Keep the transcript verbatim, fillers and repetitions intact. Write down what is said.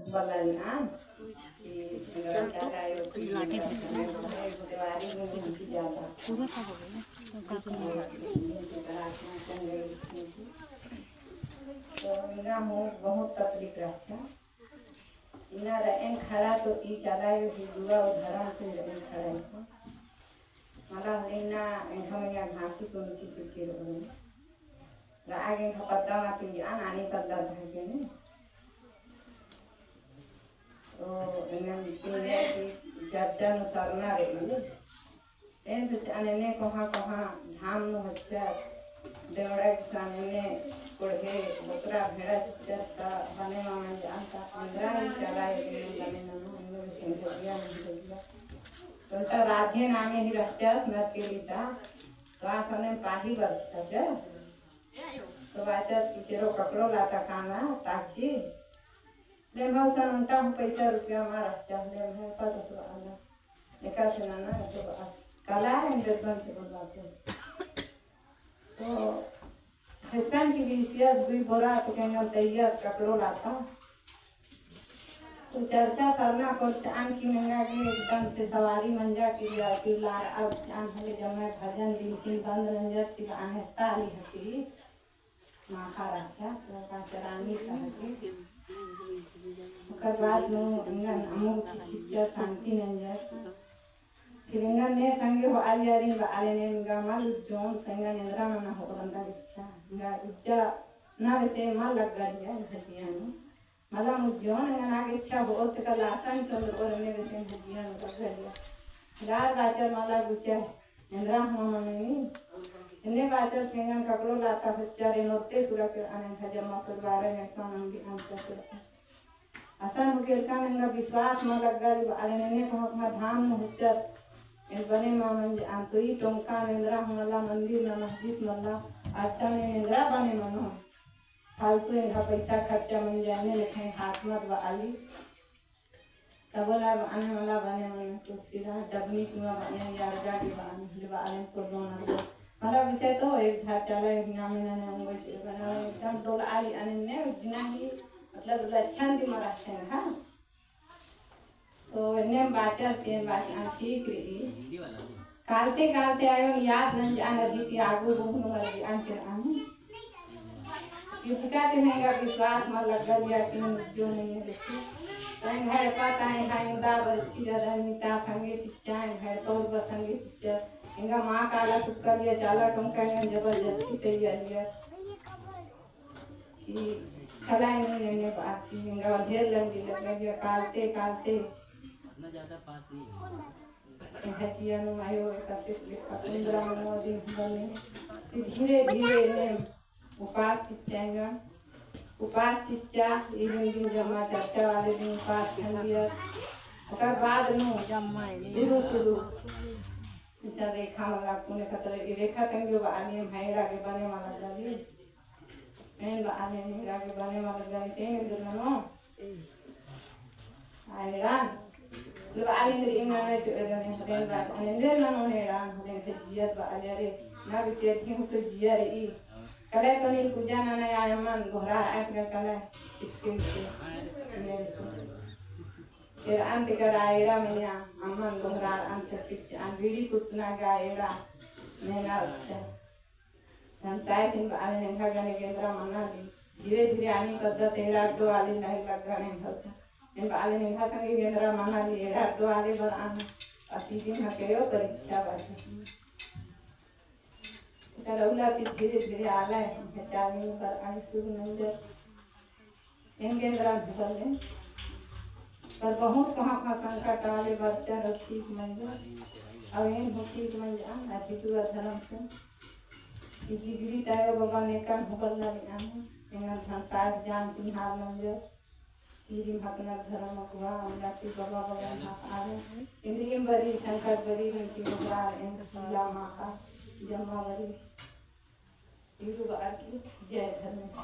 बलन आ, कि चल तू, कुछ लाठी फेंक। तो इन्ना हूँ बहुत तकलीफ रहचा। इन्ना रएन खड़ा तो ई चाला यो ही दुआ और धरम के रएन खड़ा है। मला होले इन्ना एंग्है मइय्याँ घासी को नीचे चिपके रओ। रआ गे एंग्है पद्दा मा तिंगिया नानी पद्दा धरके ने। तो एंगन तिंगिया की चर्चा नू सरना रई। एन सोचआन एन्ने कोहाँ कोहाँ धाम नू होच्चर, देवड़ा गुसन एन्ने कोड़हे बोकरा भेड़ा चिच्चर ता बने मा मंजआन ता एन्दरा ही चाला एन्ने बने ननो, एन्ने बेसे एन्ने दिया, एन्ने दिया। तो ता राधे नामे ही रहचस नर के रीता, तो आस एन्ने पाही बरचका चे। तो बाचस कि चेरो कपड़ो लाता काना, ताची। ले भाव सन उन्टा हूँ पैसा रुपया मा रहचा, ले भाव पा तो आला। एका से ना ना, तो आ-, काला है, इधर बन से बोलवा से। तो खिस्तान की बीसिया दुई बोरा तो केंगन तैयार कपड़ो लाता। तो चर्चा सरना कोरचआन की मेंगा के एकदम से सवारी मंजा की या फिर लार अब चान हले जम्मे भजन बिनती बंद रंजत की बआन हस्ता आली हकी। माखा रहचा, तो का चरानी कहके। ओकर बाद नू एंगन अम्मू चिच्चा शांति नंजर। फिर एंगन ने संगे होआलियर बआलेन एंगा मल उज्जोन, तो एंगन एन्दरा मना होओर एन्दरा इच्छा। एंगा उज्जा ना बेसे मल लग्गालिया हजिया नू। मला उज्जोन एंगन आगे इच्छा होओर ते कल आसन चोंदरओर एन्ने बेसे हजिया नू लग्गालिया। गार बाचर मला गुचा एन्दरा हूँ मम्मी। एन्ने बाचर एंगन कपड़ो लाता होच्चर एन ओत्ते पूरा केरआन एंग्है जम्मा परिवार एन एका मंगी अंत केरआन। असन हूँ केरकन एंगा विश्वास मा लग्गालिया बआलेन एन्ने कोहाँ कोहाँ धाम नू होच्चर। एन बने मा मंजआन तो ई टोंका एन्दरा हूँ मला मंदिर ना मस्जिद मला अर्थन एन एन्दरा बने मनो। फालतू एंग्है पैसा खर्चा मंजा एन्ने लेखे हाथ मत बआली। तबला बआने मला बने मने तो फिरा डबनी कुआ बने यार जाके बआने हले बआने कोडोन अरगो। मला बिचार तो एक धार चाला एक नामे नाने अंगो बने एकदम डोल आली अने ने उज्जना ही मतलब लक्षण दी मरा छे, हाँ। तो एन्ने बाचर ते बाचर सीख रई। कालते कालते आयो याद नंजआन अदी की आगू बहुन मर्जी अंतर आनी। इतका ते एंगा विश्वास मा लग्गालिया कि जो नहीं है देखी। तो एंग्है पता है, एंग्है इंदा बरचकी दादा नीता संगे चिच्चा, एंग्है पौर बा संगे चिच्चा। एंगा मा काला तुक्कालिया चाला टोंका एंगन जबरदस्ती तैयारिया। कि खलाई नहीं लेने बात की एंगा ढेर लंबी लग्गालिया कालते कालते। इतना ज्यादा पास नहीं है। हजिया नू आयो एकासे लेखा पंद्रह नौ दिन बने। फिर धीरे धीरे ने उपास चिच्चा एंगा। उपास चिच्चा, ई दिन दिन जम्मा चर्चा वाले दिन उपास कर लिया। ओकर बाद नू जम्मा शुरू शुरू इसा रेखा मला पुने खतरे, ई रेखा तंग्यो बा आने भाई रागे बने मला जाली। एन बा आने मेहरा के बने वाला जान के एन दुर्गनो। आए रान। लो आले इंद्र इन्ना में चो एदने हदेन बा, अने इंद्र ननो ने रान हदेन के जियत बा आले रे। ना बिटिया थी हूँ तो जिया रे ई। कले तो नील पूजा ना ना आए मन गोहरा आए तो कले चिपके चिपके। मेरे से। फिर अंत कर आए रा मैया, अमन गोहरा अंत चिपके, अन बीड़ी कुटना गाए रा। मेना अच्छा। धन साइसिन बा आले नेंगा गने गेंदरा मना ली। धीरे धीरे आनी पद्दा तेरा अड्डो आली नहीं लग गने भलता। एन बा आले नेंगा संगे गेंदरा मना ली, एरा अड्डो आले बर आना। असी दिन हकेयो परीक्षा बाटे। करौला ती धीरे धीरे आला है, चाली में पर आई शुरू नंजर। एन गेंदरा भले, पर बहुत कहाँ कहाँ संकट आले बच्चा रखी मंजर। अब एन होती मंजर, अति दुआ धर्म से। कि जिगरी तायो बाबा ने का भगल ना आने, एंगन धन साथ जान चिन्हार मंजर। पीरी भकना धर्म अगुआ, अमलाती बाबा बाबा ना आवे। इंद्रियम बरी, संकट बरी, नीति बाबा, एन ला माता, जम्मा बरी। ईरू बार की जय धर्मेश।